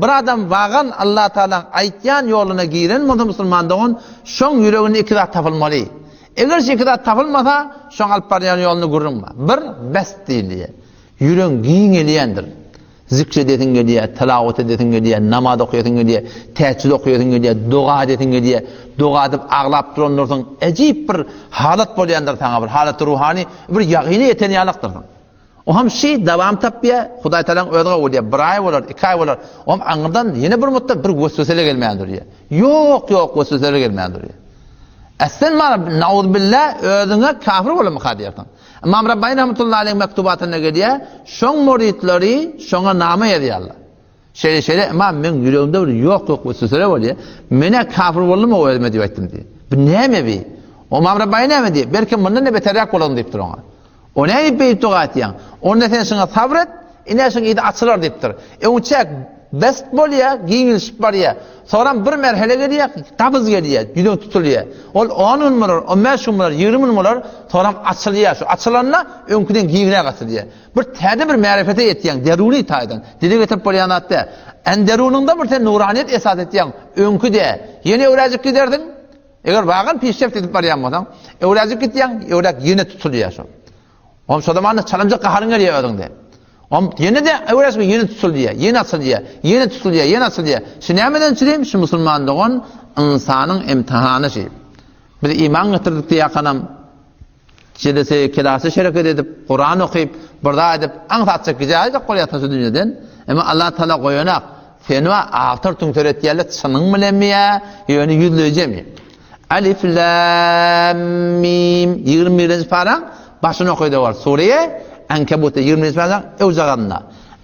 Bir adam wagan Allah Tagalaň aýtýan ýoluna giren bolsa musulman dogan, şoň ýüreginde iki zat tapylmaly. Eger şu iki zat tapylmasa, şoň alyp barýan ýolunda gürrüň bar. Bir, best diýilýär. Ýüregiň giňelýändir. Zikr edesiň gelýär, tilawat edesiň gelýär, namaz okaýasyň gelýär, tähejjüd okaýasyň gelýär, doga edesiň gelýär. Doga edip aglap durandyrsyň, ejip bir halat bolýandyr saňa bir halaty ruhany, bir ýagyna ýeten ýalakdyrsyň. Oňam şi dawam tapýar, Hudaý Tagalaň özi gowy bilýär, bir aý bolar, iki aý bolar, oňam aňyrdan ýene bir mutda bir weswesele gelmän durýar. Ýok, ýok wesweseler gelmän durýar. Äslen mana nauzubilla özüňe kafir bolamyka diýersiň. Ymam Rabbani rahmetullahi aleýhiň mektubatynda gelýär, şoň muridleri şoňa nama ýazýarlar. Şeýle şeýle ymam meň ýüregimde bir ýok ýok wesweseler bolýar. Menä kafir boldum o özüme diýip aýtdym diýýär. Bu näme bi? Ymam Rabbani näme diýýär? Belki mundan-da beterräk bolaryn diýipdir oňa. O nädip beýdip doga etýäň? Onda sen şuňa sabyr et, ine şuň yzy açylar diýipdir. Öňçäk best bolýar, giňelişip barýar. Soňram bir merhele gelýär, gabyz gelýär, ýüzüň tutulýar. Ol on gün bolar, on bäş gün bolar, 20 gün bolar, soňram açylýar. Şu açylanda öňküden giňräk açylýar. Bir täze bir märifete ýetýäň, deruni taýdan. Dile getirip bolýan zat däl. Enderunyňda bir sen nuraniýet esas etýäň, öňki däl. Ýene öwräjik gidersiň, Eger wagan pişreft edip barýan bolsaň, öwräjik gitýäň, öwräk ýene tutulýar şol. Oň şo zamanda çalymjak gaharyň gelýär özüňde. Oň ýene-de öwräjik ýene tutulýar, ýene açylýar, ýene tutulýar, ýene açylýar. Şu nämeden çürim? Şu musulman dogan ynsanyň imtihany şi. Biz iman getirdik diýýärkanam, Jelese kelasy şereket edip, Kuran okyp, bir zat edip, aňsatjak gijäýjek bolýar şu dünýeden. Emma Allah Taala goýanak. Seni wa agtar tüňter etýärler, çynyň bilenmi ýa ýöne ýüzleýjemi? Alif lam mim 21-nji paraň başyny okaýda bar. Sure Ankabutda 21-nji paraň öwjagazynda.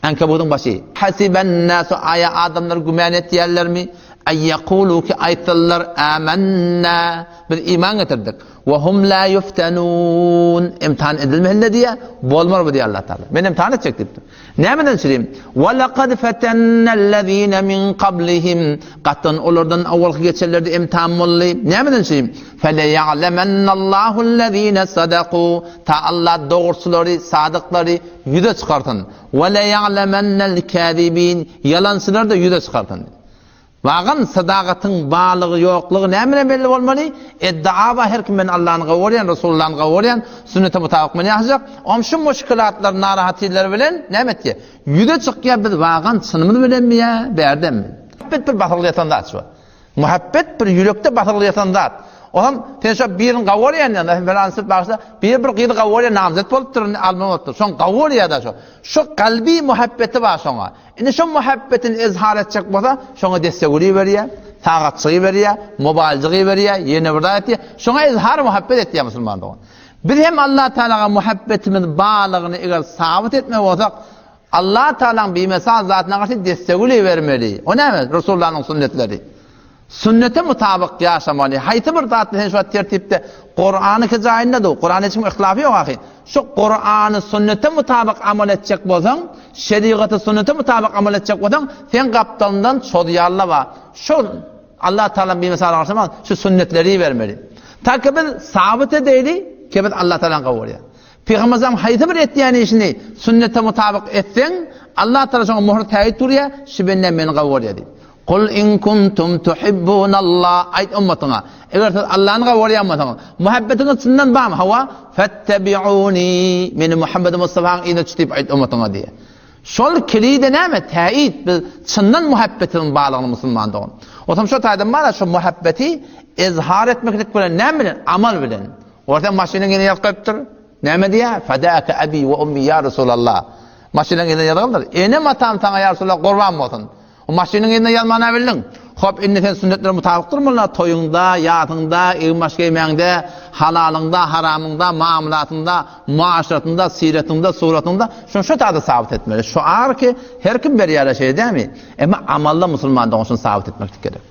Ankabutyň başy. Hasiben nasu aýa adamlar gümän etýärlermi? Aýakulu ki aýtsalar amanna biz iman getirdik. Ve hum la yuftanun. Imtihan edilmehinde diýýär, bolmar bu diýýär Allah Taala. Men imtihan etjek diýipdir. Nämeden çürim? Ve laqad fatannallazina min qablihim. Gatdan olardan awalky geçenlerde imtihan boldy. Nämeden çürim? Fele ya'lemennallahu allazina sadaku. Ta Allah dogruçylary, sadyklary ýüze çykarsyn. Ve le ya'lemennel kazibin. Ýalançylary da ýüze çykarsyn. Wagan sadagatyň barlygy ýoklugy näme bilen belli bolmaly? Eddaa bar her kim men Allany gowy görýän, Resulullany gowy görýän, sünnete mutabyk men ýaşajak. Om şu muşkilatlar, narahatlylar bilen näme etýär? Ýüze çykýar biz wagan çynymyz bilenmi ýa bärdenmi? Muhabbet bir basyrgyly ýatan zat şu. Muhabbet bir ýürekde basyrgyly ýatan zat. Olam sen şo birini gowy görýän ýa felançy bagşa biri bir gyzy gowy görýän namzet bolupdyr, indi alma bolupdyr. Şoň gowy görýär-de şo. Şo kalbi muhabbeti bar şoňa. Indi şo muhabbetini izhar etjek bolsa, şoňa dessegüli berýär, sagatjygy berýär, mobaýljygy berýär, ýene bir zat etýär. Şoňa izhar muhabbet etýär musulman dogan. Biz hem Allah Tagalaga muhabbetimiz barlygyny eger sabyt etmek bolsak, Allah Tagalaň bimesal zatyna garşy dessegüli bermeli. O näme? Resulullanyň sünnetleri. Sünnete mutabyk ýaşamaly. Haýsy bir zatda sen şu wagt tertipde Kurany ki jaýynda dur. Kuranda hiç kim yhtilafy ýok ahy. Şu Kurany sünnete mutabyk amal etjek bolsaň, şerigaty sünnete mutabyk amal etjek bolsaň, sen gapdalyndan çozýarlar bar. Şu Allah Taala bir mysal alsam, şu sünnetleri bermeli. Ta ki biz sabyt edeýli, ki biz Allah Taalany kabul edýär. Pygamberimiz haýsy bir etýän işini sünnete mutabyk etseň, Allah Taala şoňa möhür täýit urýar, şu bende meni kabul edýär diýip. Kul in kuntum tuhibbunallah aýt ummatyňa, eger siz Allany gowy görýän bolsaňyz, muhabbetiňiz çyndan barmy? Hawa, fettebiuni, meni Muhammed Mustafaň yzyna düş diýip aýt ummatyňa diýýär. Şol kilide näme? Täýit, biz çyndan muhabbetimiziň barlygyny musulman dogan. Otam şo taýdan bar şu muhabbeti izhar etmeklik bilen näme bilen? Amal bilen. Görseň maşynyň ýene ýazyp goýupdyr. Näme diýýär? Fedaka abi we ummi ya Resulallah. Maşynyň ýene ýazyldyr. Enem atam saňa ya Resulallah gurban bolsun. O maşynyň yzyna ýazmana bildiň. Hop, indi sen sünnetlere mutabyk durmaly, toýuňda, ýasyňda, egin-baş geýmäňde, halalyňda, haramyňda, muamalatyňda, muaşratyňda, syratyňda, suratyňda şuny şu taýda sabyt etmeli. Şuar ki, her kim berýär şeýle dälmi? Emma amalda musulman dogan şuny sabyt etmeklik gerek.